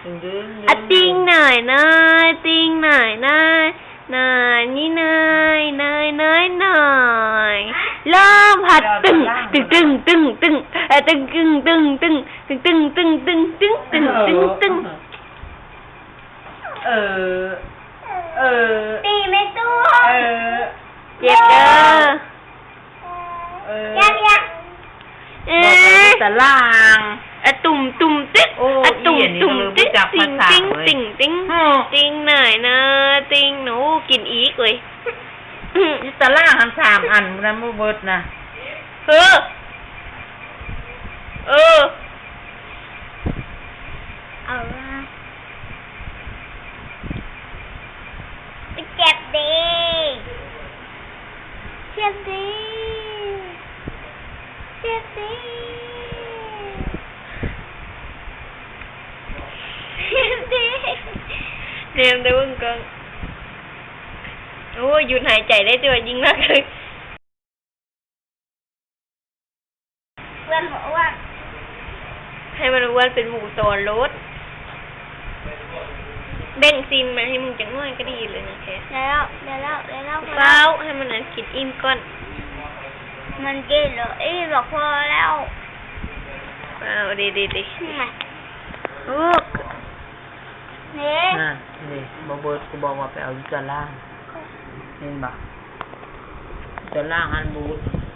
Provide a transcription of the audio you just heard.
ອະຕິງໜ້ອຍໆ ຕິງໜ້ອຍໆ ໜ້ອຍນີ້ໜ້ອຍ ໜ້ອຍໆ ໜ້ອຍ ລົມພັດ ຕຶ້ງ ຕຶ້ງ ຕຶ້ງ ຕຶ້ງ ຕຶ້ງ ຕຶ້ງ ຕຶ້ງ ຕຶ້ງ ຕຶ້ງ ຕຶ້ງ ຕຶ້ງ ຕຶ້ງ ເອີ ເອີ ຕີແມ່ຕູ້ ເອີ ເຈັບເດີ ເອີ ຢ່າ ຢ່າ ເອີ ຕາລ່າງ ອະຕຸ່ມຕຸ່ມຕຶກ ອະຕຸ່ມຕຸ່ມຕຶກ ຕິງຕິງຕິງຕິງ ຕິງໜ້ອຍນະ ຕິງ ໂອ້ ກິນອີກເວີຍ ຢູ່ຕາລ່າງຫັ້ນສາມອັນພຸ້ນນະ ບໍ່ເບິດນະ ເອີ ເອີ ເອົາລະ ເຈັບເດ ເຈັບເດ ເຈັບເດ ເຈັບເດ ແນມແຕ່ເບິ່ງກ້ອງ ໂອ້ຍ ຢຸດຫາຍໃຈໄດ້ ແຕ່ວ່າຍິ່ງໜັກເລີຍ. ອ້ວນບໍ່ອ້ວນ ໃຫ້ມັນອ້ວນເປັນໝູສອນໂລດ ແບ່ງຊີ້ນມາໃຫ້ມຶງຈັກໜ້ອຍກໍດີເລີຍນະແຄ ໄດ້ແລ້ວ ໄດ້ແລ້ວ ໄດ້ແລ້ວ ຟ້າວ ໃຫ້ມັນອັນກິນອີ່ມກ່ອນ ມັນກິນແລ້ວອີ່ມ ພໍແລ້ວ ວ້າວ ເດ ເດ ເດ ໂອ້ ນີ້ ນະ ນີ້ ບໍ່ເບິດ ກູບອກວ່າໄປເອົາຢູ່ຕາລ່າງ ເຫັນບໍ່? ຕາລ່າງຫັ້ນບູດ